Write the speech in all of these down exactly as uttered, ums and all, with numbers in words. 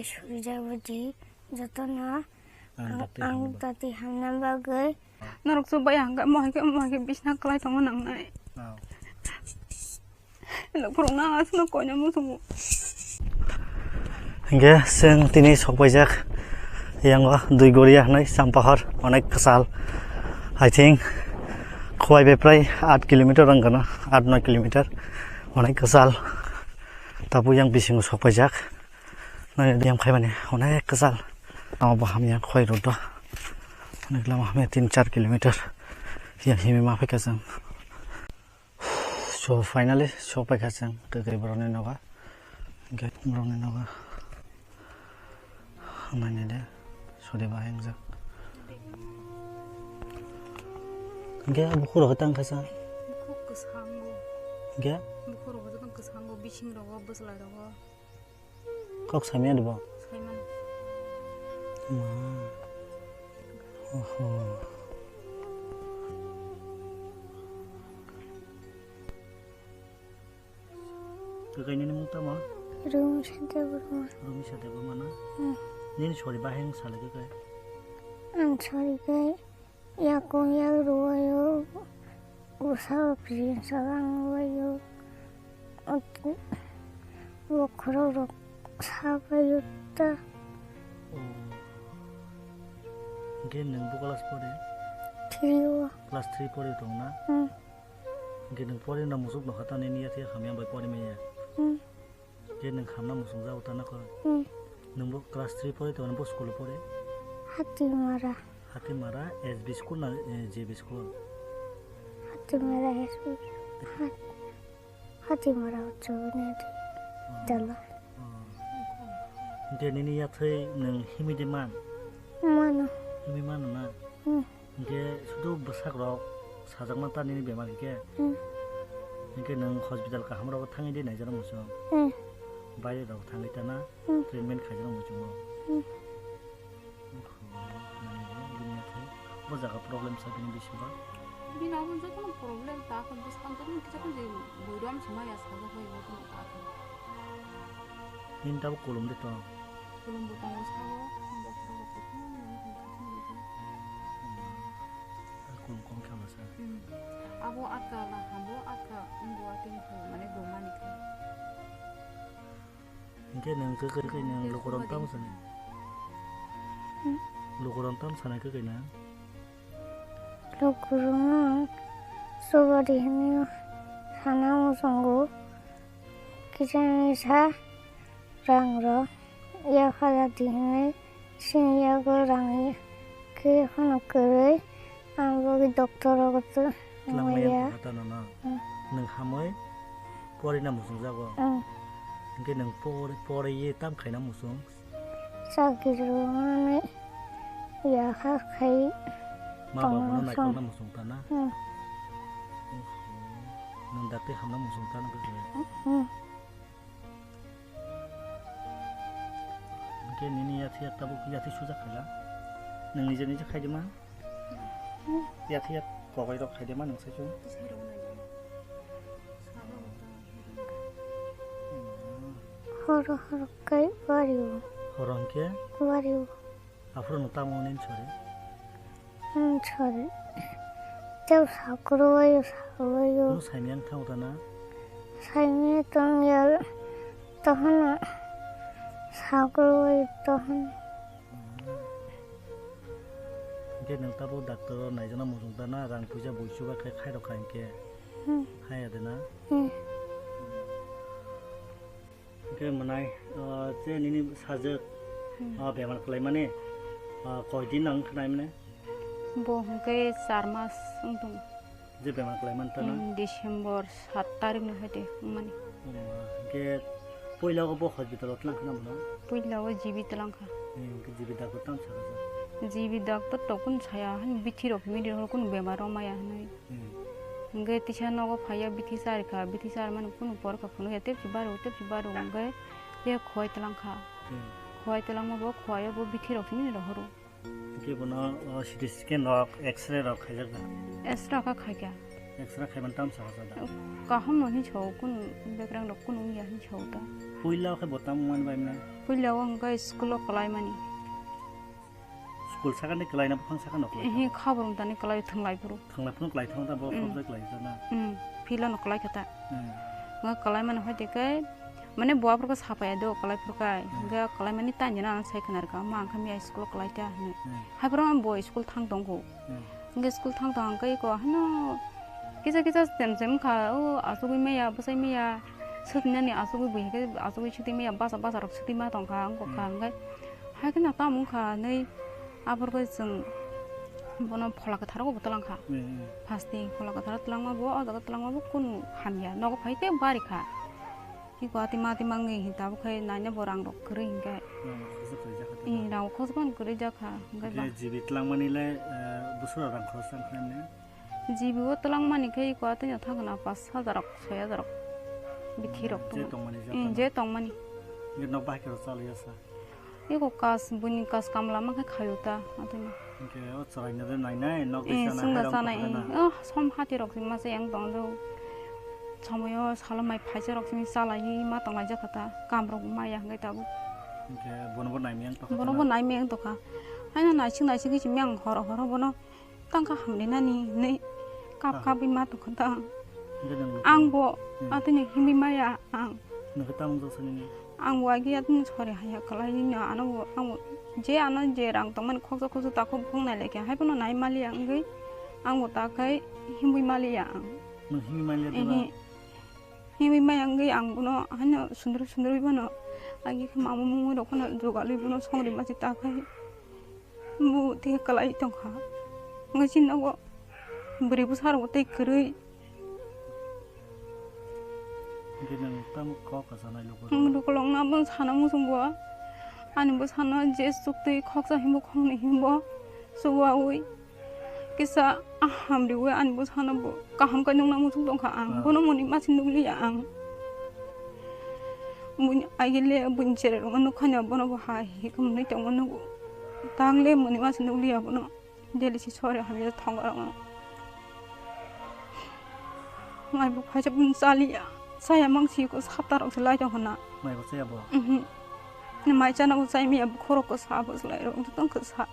Surijabadi jotono ang ang, tati ang hamna tati hamna bagwi. Norok chubai ang khe, mohai khe, mohai khe bisna kwlai tongma nangnai. Oh. Lokhorok nang aswkno koina muchungo. Hingke chwng tini sokpaijak yango Duigoria hinui Champahor, onek kwchal. I think Khowai bai prai aat kilometer wngkha na, aat noi kilometer, onek kwchal. Tabuk yang bisingo sokpaijak. Nai, biyam khaimani onek kwchal. Lama bo hamya, Khowai road o. Onek lama hamya, tin char kilometer. Yang himwi ma phaikha chwng. So, finally, sokpaikha chwng kwkrwi borokni nogo. Hingke borokni nogo. Nainai de, sori bahai wngjak. Hingke bukhuk rok tang kha sa. Bukhuk kwsang o. Hingke? Bukhuk rok joto kwsang o, bising rogo, bwchwlai rogo. Kok saimanya dibo? Saimano. Ma. Oho. Kakai nini mung tamo? Rumisa Debbarma. Rumisa Debbarma na? Hmm. Nini sori bahai wng salai kakai? Ang sori kai. Yakung yak rwbaio, bwsao pring salang rwbaio, bokhorok rok sabaio ta. Oh. Hingke nwng bo class pore? Three o. Class three pore tong na? Hmm. Hingke nwng pore na musuk nokha ta nini yathai hamya bai pore manya? Hmm. Je nwng khamna muchungjago ta nokho. Hmm. Nwng bo class three pore tongo, bo school o pore? Hatimara. Hatimara S B school na, eh, J B school? Hatimara S B. Hat-, Hatimara Uccho Bunyadi. Hmm. Dala. Hmm. Hingke nini yathai nwng himwi de man? Mano. Himwi mano na? Hmm. Hingke sudu bwsak rok sajakma ta nini bemar hingke? Hmm. Hingke nwng hospital kaham rogo thangwi de naijak muchung? Hmm. Baire rok thangwi ta na? Hmm. Treatment khaijak muchungo? Hmm. Oho, nini bini athai bo jaga problem sa bini bisingo? Bini abo jotono problem ta khe bwskang jotono kisa khe je buiram se maya sajak bai jotono ta khe. Nini tabuk kolom de tong? Kolom bo tongo sabo, bokhorok bo tongo, nini hwn khe thang rijak. Hmm. Kolom kom khe masa. Hmm. Abo atka na habo atka wngbo atwng khe mane bo mani khe. Hingke nwng khe khe khe nwng lukurok tam sani? Hmm? Lukurok tam sana khe khe nwng? Lukurok no sobari hwnwi sana muchungo. Kisa misa rang rok yapha jati hinwi sini yago rang khe phano kwrwi ang bagwi doctor rogo tw Twlang maya maya. Tongkha tano no? Hmm. Nwng hamwi porina muchungjago? Hmm. Hingke nwng por-, porwi ye tam khaina muchung? Chakri rwnani yapha khai ma tongma babuno muchung. Naikolna muchung tana? Hmm. Oho. Nwng dakti hamna muchung tana khe? Hmm. Hingke nini yathai yak tabuk yathai sujak khaila? Nwng nije nije khaidima? Yathai yak kokoirok khaidima nwng saichung? Horo horo kai wario. Horo hingke? Wario. Aphuru nwng tamo nini sori? Hmm, sorry. Tei sakurwi, sakurwi. Nwng saimiyang thang tana? Saimiyang tongya, tohana sakurwi, tohana. Hingke nwng tabuk doctor o naijana muchung tana, rang puisa buichuba khe khairok kha hingke. Hmm. Haya de na? Hmm. Hingke mwnai, ah, je nini sajwk, hmm, ah, bemar kwlaimani, ah, koi din nang khnaimani? Bo hingke char mas wng tong. Je bemar kwlaimani tana? Hmm, December sat tarik ni haide wngmani. Hmm, hingke puila o bo hospital o tlang khna mano? Puila o G B tlang kha. Hmm, hingke G B doctor tamo sakha sa? G B doctor to kun saya, hani bithi rok himidi hor kun bemar rok maya hinui. Hmm. Hingke tisa nogo phaiya bithi charikha, bithi charmani kunu porkha phunukya tebsi baro, tebsi baro hingke tei khowai twlangkha. Hmm. Khowai twlangma bo khowai o bo bithi rok simi rohoro. Hingke bono, o, C T scan rok, X-ray rok khaijak da? X-ray kha khaikha. X-ray khaimani tamo sakha sa da? Kaham no hinwi sao, kunu background rok kunu wngya hinwi sao ta. Puila khe bo tamo wngmani bai mwnai? Puila o hwnkhe school o kwlaimani. School sakani kwlaina buphang sakano kwlai. Ehe, khabrung tani kwlai thwnglai phuru. Thwnglai phuru kwlai thangta bo Hmm. khobjak kwlai jana. Hmm, phila no kwlai kha ta. Hmm. Nga kwlai mani hoi de kai, mane bo aphuru khe sapaya do kwlai phuru kai. Hmm. Nga kwlai mani tanya na sai khna rwkha, ma ang kha miya school o kwlai ta hwnwi. Hmm. Hai phuru bo school thang tongo. Hmm. Hingke school thang tong hingke eko hano kisa kisa chem chem wngkha, o achugwi maya, bwsai maya, sotwi nani achugwi bui hingke achugwi sotwi maya, basa basa rok sotwi ma tongkha, wngkha Hmm. hingke hai kheno tamo wngkha hinui aphuru khe chwng bono phola kwtharo bo twlang kha. Hmm, hmm. First ni phola kwtharo twlangma bo, o jaga twlangma bo kunu hamya, nogo phai khe bari kha. Eko atima atima wngwi hin tabuk khe naina bo rang rok kwrwi hingke. Rang rok khoroksa kwrwi jak kha tamo? Ee, rang rok khoroksa phano kwrwi jak kha, hingke ba. Hingke G B twlangmani le, eh, bwswk rang khoroksa wngkha ne? G B o twlangmani khe eko atwino thangna pash hajar rok, soi hajar rok bithi rok Je tongmani, je tongmani. Ee, tongmani. Je tongmani. Hingke nok bahai khe rok chalwi ya sa? Eko kas, buini kas kamla ma khe khaio ta, atwino. Hingke o chwraino de nainai, nok Eh, bisa na chwngno hai rok chanai, tongkha na. Eh, oh, som hati rok si masa yang tong do. Somoyo salo mai phaisa rok simi chalai ma tong lai jakha ta, kam rok ma ya hingke tabuk. Hingke bono bo naimiyang tokha Bono ta bo na? Naimiyang tokha. Haino naising naising si miyang horo horo bono tangka hamni nani hinui kap Ah. Kapwi ma tongkha ta. Hingke nang Ang bo Hmm. atwino himwi maya ang. Nokhe tamung jok sanini? Ang bo agi atwino sori haya kwlai no ano bo ang bo je ano je rang tongmani khoksa khoksa takhuk bung nai lekhe hai phano nai maliya wngwi ang bo takhai himwi maliya ang. Nung himwi maliya Ehe. Himwi maya wngwi ang bono haino sundru sundru bono agi khe mama mungwi rok phano jugalwi bono songri masi takhai. Bo tei kwlai tongkha. Wngwi chini nogo bwrwi bwsa rok tei kwrwi. Hingke nwng tamo kok kwchanai luku rok? Ang lukulokno abo sana muchungo. Ani bwsano je chuktwi khoksa himbo khoknwi himbo chubawi kisa hamriwi ani bwsano bo kaham khe nukna muchung tongkha ang. Ah. Bono moni masi nukliya ang. Buini agile buini cherai rokno nukha ni bono bo hai hikhe mwnwi tongma nugo. Tangle mwnwi masi nukliya bono. Delhi si sori hamya thongo rokno. Mai bo phaisa bun chaliya. Chaya mang si ko sapta rok se lai tong hona. Mai bo chaya bo? Mhm. Mai chana bo chai miya bukhorok ko sa bo slai rok tong ko sa.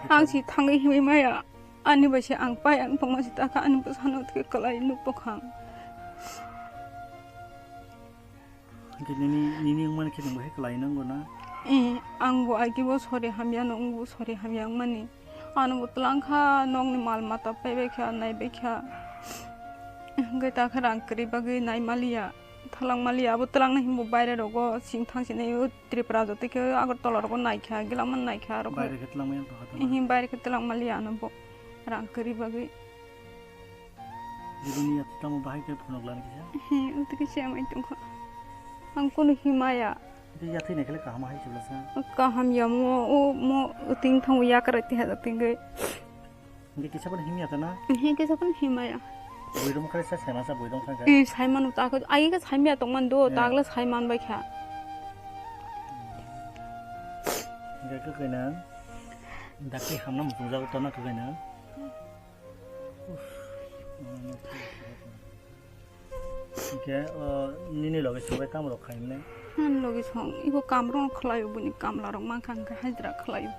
Ang si thangwi himwi maya. Ani bai se ang pai ang tongma si takha ani bwsano twi kwlai nuk tongkha ang. Hingke nini, nini wngmani khe nwng bo hai kwlai nanggo na? Eh, ang bo agi bo sori hamya no wng bo sori hamya wngmani. Ano bo twlang kha nokni mal mata paibai kha, naibai kha. Hingke ta khe rang kwrwi bagwi nai maliya, thalang maliya. Abo twlang nai himbo baire rogo sing thang sinai o Tripura joto khe Agartala rogo nai kha, gilaman nai kha aro khe. Baire khe twlang maya tongkha tamo? Ehe, baire khe twlang maliya ano bo rang kwrwi bagwi. Dibini yathai tamo bahai khe phunuk lani kisa? He, wngtwi khe se amai tongkha. Ang kunu himaya. Tei yathai nai khe kaham hai se bwlasa? Kaham ya mo, o mo ting thang yakar tei hada tingwi. Hingke kisa phano himya ta na? He, kisa phano himaya. Bui rom khai sa, sai masa bui rom khai. Eh, sai manu ta khe, ai khe sai maya tong man do, Eh. Ta khe sai man bai kha. Hingke khe kaina, dakti hamna muchung jago ta na khe kaina. Hingke, o, nini loge sobai tamo rok khaimne? Ani loge song, ibo kam rok khlai o, bini kamla rok mankha hingke hajra khlai o.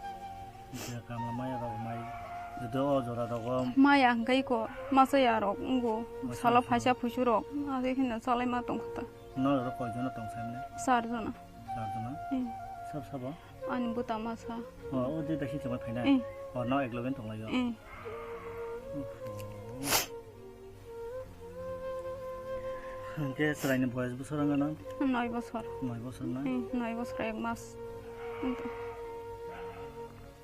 Hingke kamla maya rok mai, joto o jora rogo. Maya hingke iko, masa ya rok, wngbo, Masa salo ya phaisa rok. Phuisu rok, age hino chalai ma tongkha ta. No rok koi jona tong saimne? Char jona. Char jona? Hmm. Sab sabo? Ani buta masa. O, o je daisi chama phainai? Hmm. O, no ek loge tong lai o? Hmm. Oho. Hingke chwraini boyes bosor wngkha na? Noi bosor. Noi bosor na? Hmm, noi bosor ek mas.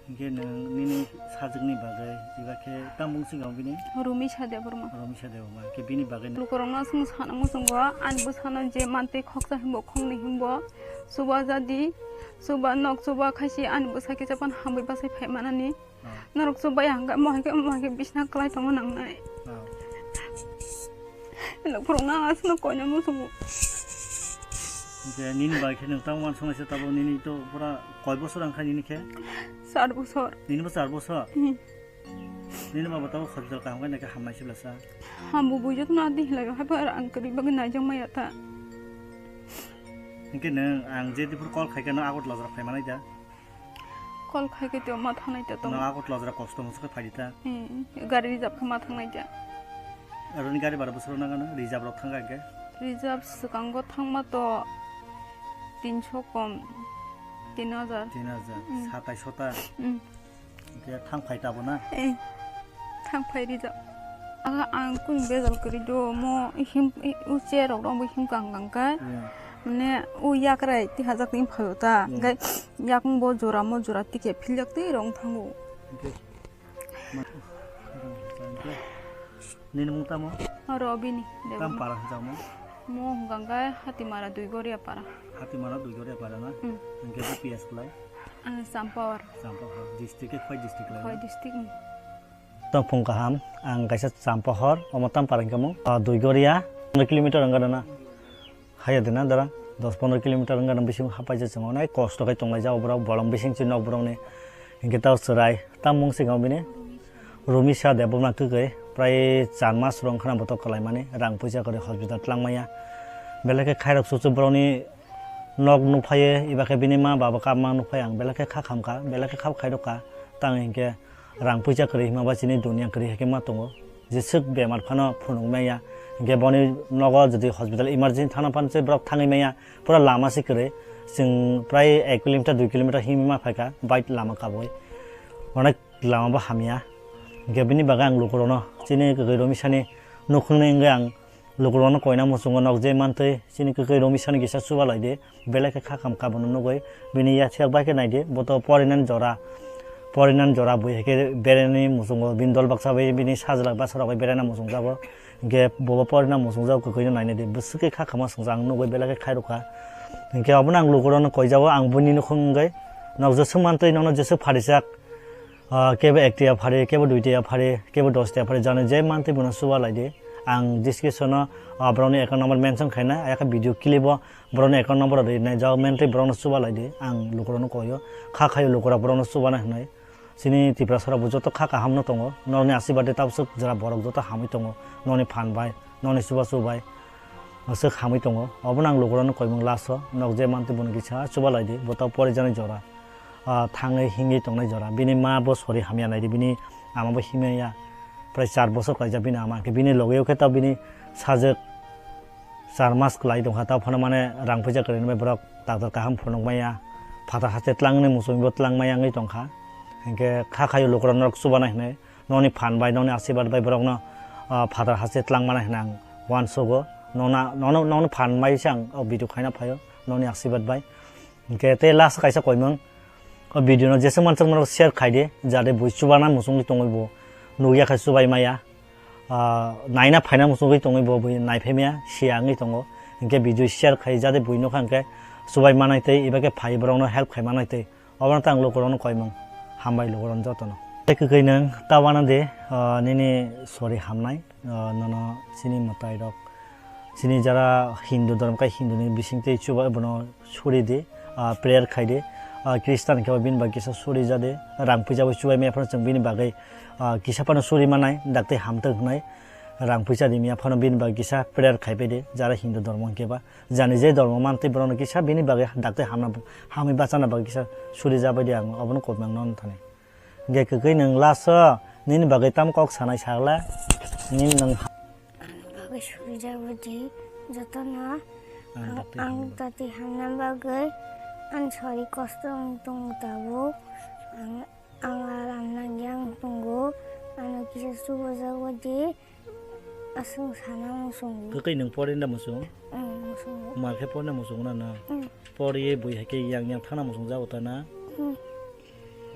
Hingke nwng nini sajwkni bagwi eba khe tamo wngkha bini? Rumisa Debbarma. Rumisa Debbarma. Hingke bini bagwi nwng Lukurokno chwng sana muchungo, ani bwsano je mantwi khoksa himbo, khoknwi himbo, chuba jadi, chuba nok chuba khaisi ani bwsa kisa phano hamwi bachai phai manani. Ah. Norok chubai hangkhe, omo hai khe, omo hai khe bisna kwlai tongma nangnai. Ah. Elo phwrwngna ang aswkno koina muchungo. Hingke nini bai khe nwng tamo uansuknai se tabuk nini to pura koi bosor wngkha nini khe? Char bosor. Nini bo char bosor? Hmm. Nini baba tabuk hospital kaham khe naikhe hamnai se bwlasa? Hambo buijo tongna di hinlai hai bo ang kwrwi bagwi naijak maya ta. Hwnkhe nwng ang je diphuru call khaikhe nwng Agartala jora phai manai da? Call khaikhe to ma thangnai ta tong. Nwng Agartala jora kosto mosok khe phai di ta? Hmm, gari reserve khe ma thangnai ta? Aroni gari bara bwswk nang ano reserve rok thangkha hwnkhe? Reserve swkango thangma to tinso kom, tin hajar. Tin hajar, Hmm. satai sota. Hmm. Hwnkhe thang phai tabo na? Eh, thang phai rijak. Aga ang kung bejal kwrwi do, mo him, u chair rok rok bo him kang kang kai. Hmm. Mane u yakrai ti hajak tin phaio ta. Hmm. Hwnkhe yakung bo jora mo jora tike philjak twi rong thango. Hwnkhe ma-, Nini mung tamo? Oro bini, Deborah. Tam para hwnjakmo? Mo hwnkha khe Hatimara Duigoria para. Hatimara Duigoria para na? Hmm. Hwnkhe bo P S klai? Ang Champahor. Champahor. District khe Khowai district lai Khowai na? District ni. Tongphung kaham, ang kaisa Champahor, omo tam para hwnkhe mung? Ah, Duigoria, pondro kilometer wngkha na? Haya de na dara, dos pondro kilometer wngkha na bising hapai je chwng onai kosto khe tonglaijak borok, bolong bising chini nok borokni. Hwnkhe tao chwrai, tam mung se kamo bini? Rumisa Debbarma kwkwi, prai char mas rwng khana botok kwlaimani, rang puisa kwrwi hospital twlang maya. Belai khe khairok chuchuk borokni nok nukphaiwi, eba khe bini ma baba kabma nukphai ang, belai khe kha khamkha, belai khe kha khairokha, tang hinkhe rang puisa kwrwi hima ba chini dunia kwrwi hai khe ma tongo. Jeswk bemar phano phunuk maya, hinkhe boni nogo jodi hospital emergency thangna phano se borok thangwi maya, pura lama se kwrwi. Chwng prai ek kilometer, dui kilometer himwi ma phaikha, bike lama kabui. Onek lama bo hamya. Hwnkhe bini bagwi ang lukurokno chini kwkwi Romisani nukhungni wngwi ang lukurokno koina muchungo, nok je mantwi chini kwkwi Romisani kisa chuba lai di, belai khe kha khamkha bono nugwi. Bini yathek bai khe nai di, bo to porinani jora, porinani jora bui hai khe berani muchungo, bini dol baksa bai bini sajla bwsarok bai berana muchungjago. Hwnkhe bobo porina muchungjago, kwkwino nainai di, bwswk khe kha khamma swngjak ang nugwi belai khe khairokha. Hwnkhe obono ang lukurokno koijago, ang buini nukhung wngwi nok jeswk mantwi nono jeswk pharijak, Ah, kebo ek tiya phari, kebo dui tiya phari, kebo dos tiya phari, jani je mantwi bono chuba lai di. Ang description o, ah, borokni account number mention khaina, ayakhe video clip o borokni account number rwi nai jao, mantwi borokno chuba lai di. Ang lukurokno koio, kha khaio lukurok borokno chuba nai hwnwi. Chini Tiprasa rok bo joto kha kaham no tongo, norokni asirwad de tabuk jora borok joto hamwi tongo, noni phan bai, noni chuba chubai. Aswk hamwi tongo. Obono ang lukurokno koimung last o, nok je mantwi bono kisa chuba lai di, bo tabuk porijaknai jora. Ah, thangwi himwi tongnai jora. Bini ma bo sori hamya nai di, bini ama bo himya ya. Prai char bosor kaijak bini ama. Hwnkhe bini loge o khe tabuk bini sajwk char mas kwlai tongkha, tabuk phano mane rang puisa kwrwi bai borok doctor kaham phunuk maya. Phatar haste twlangni muchungwi bo twlang maya wngwi tongkha. Hwnkhe kha khaio lukurok norok chubanai hwnwi. Noni phan bai, noni asirwad bai borokno, ah, phatar haste twlang mani hwnwi ang uansugo. Nona, nono, nono phan bai se ang o video khaina phaio, noni asirwad bai. Hwnkhe tei last kaisa koimung, o video no jeswk manswk norok share khai di, jate bui chubana muchungwi tongwi bo nukya khe chubai maya. Ah, naina phaina muchungwi tongwi bo bui naiphai maya, siya wngwi tongo. Hwnkhe video share khai jate bui nukha hwnkhe chubai manai tei eba khe phai borokno help khai manai tei. Obono tei ang lukurokno koimung, hambai lukurok jotono. Tei kwkwi nwng ta uanadi, ah, nini sori hamnai, ah, nono chini mwtairok, chini jara Hindu dhormo khe Hinduni bisingtwi chuba bono suri di, ah, prayer khai di, ah, Christian khe bini bagwi kisa suri ja di, rang puisa bo chubai maya phano chwng bini bagwi, ah, kisa phano suri manai, dakti hamtwk hwnwi rang puisa ri maya phano bini bagwi kisa prayer khai pai di, jara Hindu dhormo hwnkhe ba. Jani je dhormo mantwi borokno kisa bini bagwi dakti hamna, hamwi bachana bagwi kisa suri jabai di, ang obono koimang non thani. Hwnkhe kwkwi nwng last o nini bagwi tamo kok sanai sakla, nini nwng ha- Ani bagwi suri jabai di, jotono ang, ang dakti ang hamna. Dakti hamna bagwi ani sori kosto wng tongo tabuk. Ang, ang aram nangya wng tongo, ano kisa subo jabai di. Aswk sana muchungo. Kwkwi nwng pori da muchung? Ang muchungo. Mar khe porna muchung na na? Ang. Poriye bui hai khe yang yang thana muchung jago ta na? Ang.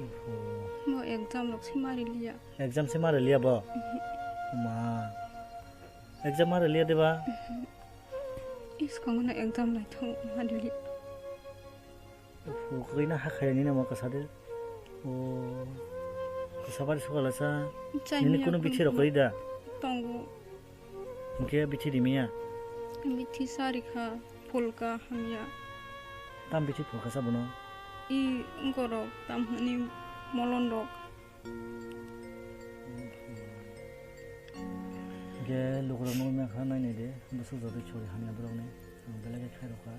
Oho. Bo exam rok se mari liya. Exam se mari liya bo? Mhm. Ma. Exam mari liya de ba? Mhm. Is kong na exam lai thong mari liya. Ufu, kwina ha khaini namo kwsa de. O, kwsa bari sukala sa. Nini kuno bithi rok kwrwi da? Tongo. Hwnkhe bithi rimiya? Bithi sa rikha, phulka hamya. Tam bithi phulka sa bono? I gorok, tam hwnwi molon rok. Hwnkhe lukurok nukna kha nainai de, bwswk jotoi chori hamya borokni. Ang belai khe khairokha.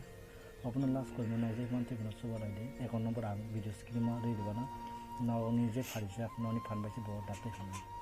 Obono last koima nokjagwi mantwi bono chuba raidi. Account number ang video screen o rwi rwbano. Nokni je pharijak nokni phan bai se bo daktwi hamya.